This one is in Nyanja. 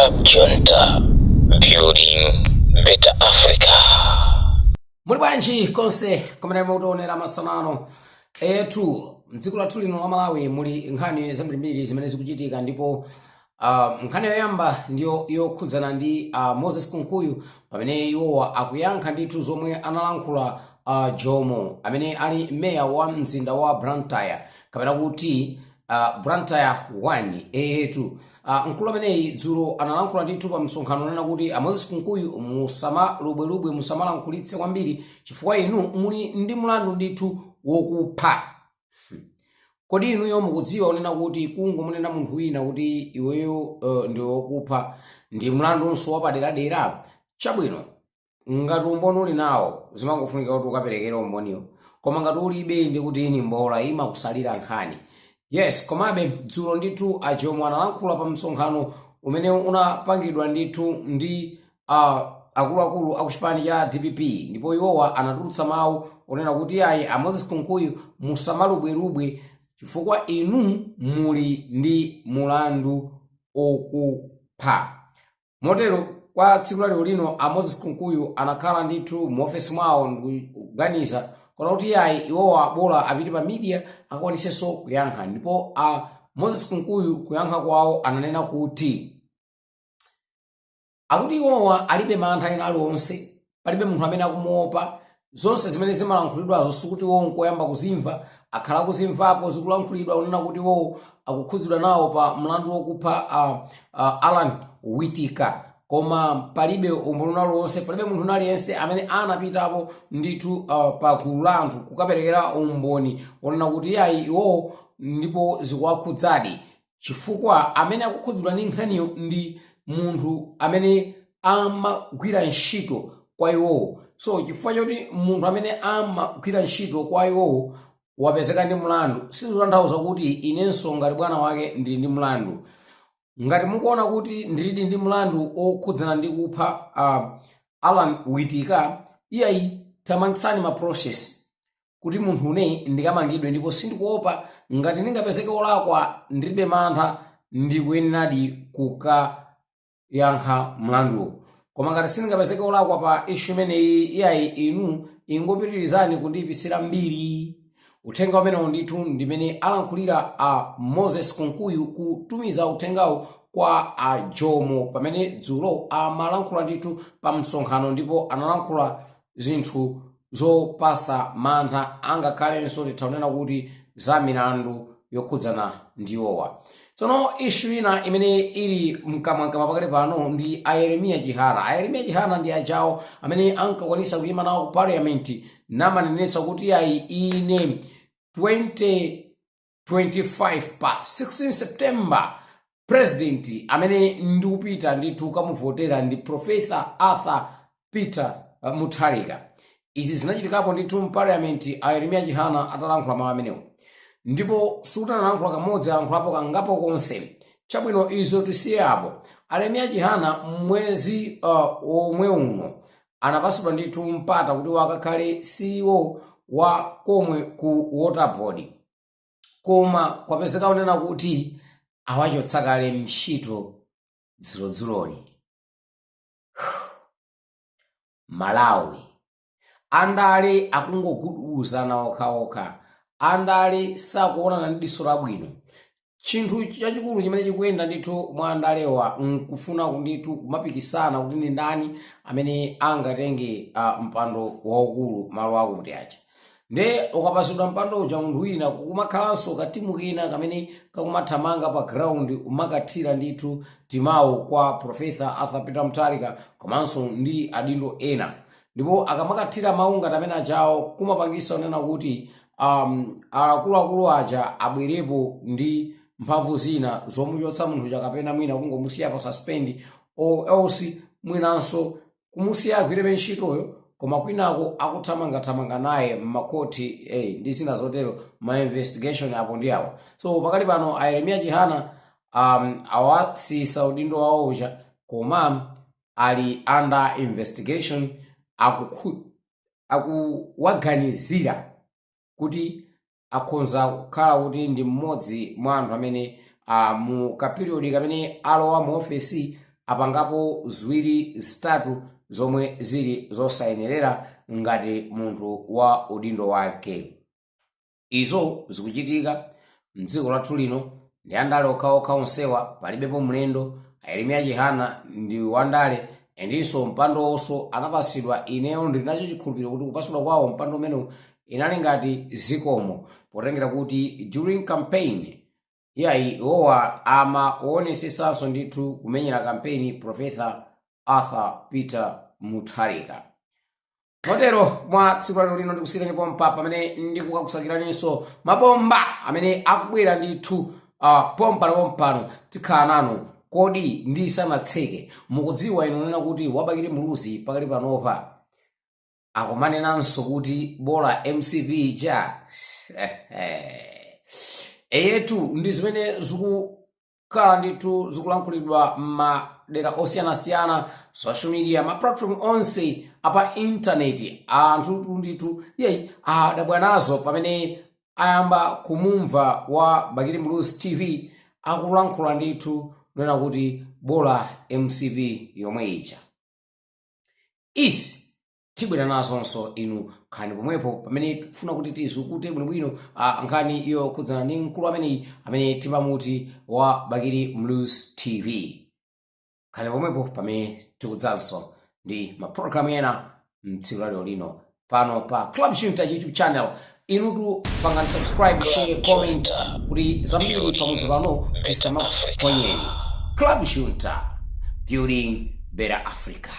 Cab Junta, building better Africa. Muli bwanji konse kumene mukutionera masana ano etu? Mdziko lathu lino la Malawi muli nkhani zambirimbiri zimene zikuchitika, ndipo nkhani yoyamba ndiyo yokhudzana ndi Moses Kunkuyu, pamene iwowa akuyankha ndithu zomwe analankhula Jomo, amene ali meya wa mzinda wa Blantyre, kapena kuti Blantyre 1 etu. Mkulu ameneyi dzulo analankhula ndithu pa msonkhano, onena kuti a Moses Kunkuyu, musamalubwelubwe, musamalankhulitse kwambiri, chifukwa inu muli ndi mlandu ndithu wokupha. Kodi inuyo mukudziwa onena kuti kungomunena munthu wina kuti iweyo ndi wokupha ndi mlandunso wapaderadera? Chabwino, ngati umboni uli nawo, zimangofunika kuti ukaperekere umboniwo, koma ngati ulibe, ndi kuti ni mbola imakusalira nkhani. Yes, komabe dzulo ndithu aJomo analankhula pa msonkhano umene unapangidwa ndithu ndi akuluakulu akuchipani cha DPP, ndipo iwowa anatulutsa mawu onena kuti ayi, a Moses Kunkuyu, musamalubwerubwe chifukwa inu muli ndi mulandu okupha. Motero kwa tsiku lalero lino a Moses Kunkuyu anakhala ndithu mu ofesi mwawo ndikuganiza kona kuti ayi, iwowa bola apite pa media akakwanisenso kuyankha. Ndipo a Moses Kunkuyu kuyankha kwawo ananena kuti akuti iwowa alibe mantha ena aliwonse, palibe munthu amene akumuopa. Zonse zimene zimalankhulidwazo sikuti iwowo nkoyamba kuzimva, akhala kuzimvapo zikulankhulidwa kunena kuti iwowo akukhudzidwa nawo pa mlandu wokupha Alan Witika, koma palibe umboni uliwonse, palibe munthu aliyense amene anapitapo ndithu pa gulu la anthu kukaperekera umboni onena kuti ayi, iwowo ndipo zikuwakhudzadi, chifukwa amene akukhudzidwa ndi nkhaniyo ndi munthu amene amagwira ntchito kwa iwowo. So chifukwa choti munthu amene amagwira ntchito kwa iwowo wapezeka ndi mlandu, sizikutanthauza kuti inenso ngati bwana wake ndili ndi mlandu. Ngati mukuona kuti ndilidi ndi mlandu okhudzana ndi kupha Alan Witika, iyayi, thamangisani ma process kuti munthu une ndikamangidwe, ndipo sindikuopa. Ngati ndingapezeke olakwa, ndilibe mantha, ndikuyeneradi kukayankha mlanduwo. Koma ngati sindingapezeke olakwa pa issue imeneyi, iyayi, inu ingopitirizani kundiyipitsira mbiri. Uthenga umenewu ndithu ndimene alankhulira a Moses Kunkuyu, kutumiza uthengawu kwa a Jomo pamene dzulo amalankhula ndithu pa msonkhano, ndipo analankhula zinthu zopasa mantha, angakhalenso titha kunena kuti za milandu yokhudzana ndiwowa. Tsono issue ina imene ili mkamwamkamwa pakali pano ndi a Yeremiya Chihana. A Yeremiya Chihana ndi ajawo amene ankakwanisa kuyima nawo ku parliament namanenetsa kuti ayi, ine 2025 pa 16 September president amene ndikupita ndithu kamuvotera ndi Professor Arthur Peter Mutharika. Izi zinachitikapo ndithu mparliament, a Yeremiya Chihana atalankhula mawu amenewo, ndipo sikuti analankhula kamodzi, alankhulapo kangapo konse. Chabwino, izo tisiye apo. Yeremiya Chihana mwezi omwe uno anapasidwa ndithu mpata kuti wakakhale CEO wa komwe ku Water Board, koma kwapezeka kunena kuti awachotsa kale ntchito dzulodzuloli. Malawi, andale akungogudubuzana okhaokha, andale sakuonana ndi diso labwino. Chinthu chachikulu chimene chikuyenda ndithu mwa andalewa nkufuna ndithu kumapikisana kuti ndi ndani amene angatenge mpando waukulu malo akuti aja. Nde ukapasidwa mpando uja munthu wina, kumakhalanso katimu kena kamene kakumathamanga pa ground umakathira ndithu timawu kwa Professor Arthur Peter Mutharika komanso ndi adindo ena. Ndipo akamakathira mawu ngati amene ajawo, kumapangisa kunena kuti akuluakulu aja abwerepo ndi mphamvu zina zomuchotsa munthu uja, kapena mwina kungomusiya pa suspend, or else mwinanso kumusiya agwirebe ntchitoyo, koma kwinako akuthamangathamanga naye mmakhoti ndi zina zotero, ma investigation apo ndi apo. So pakali pano a Yeremiya Chihana awasiyisa udindo wawo uja, koma ali under investigation, akuwaganizira kuti akhonza kukhala kuti ndi mmodzi mwa anthu amene mu ka period kamene alowa mu ofesi apangapo ziwiri zitatu zomwe zili zosayenerera ngati munthu wa udindo wake. Izo zikuchitika mdziko lathu lino ndi andale okhaokha onsewa, palibepo mlendo. Yeremiya Chihana ndi wandale, endinso mpandowonso anapasidwa. Ineyo ndili nacho chikhulupiriro kuti kupasidwa kwawo mpando umenewu inali ngati zikomo, potengera kuti during campaign iyayi, iwowa amaonesesanso ndithu kumenyera kampeni Professor Arthur Peter Mutharika. Motero mwa tsiku lalero lino ndikusiyireni pompa, pamene ndikukakusakiraninso mabomba amene akubwera ndithu pompano pompano tikhala nanu. Kodi ndisanatseke, mukudziwa inu nena kuti wa Bakili Muluzi pakali panopa akumanenanso kuti bola MCP ja? Eyetu, ndi zimene zikukhala ndithu zikulankhulidwa m'madera osiyanasiyana, social media, ma platform onse apa intaneti. Anthu ndithu yeyi adabwa nazo pamene ayamba kumumva wa Bakili Muluzi TV akulankhula ndithu kunena kuti bola MCP yomwe ija. Izi tibwera nazonso, inu nkhani pomwepo pamene tikufuna kuti tizukute bwinobwino nkhani yokhudzana ndi mkulu ameneyi amene timamuti wa Bakili Muluzi TV. Nkhani pomwepo pamene tikudzanso ndi mapulogalamu ena mtsiku lalero lino pano pa Club Junta YouTube channel. Inutu pangani subscribe, share, comment kuti zambiri pamudzi pano tisamakuponyeni. Club Junta, building better Africa.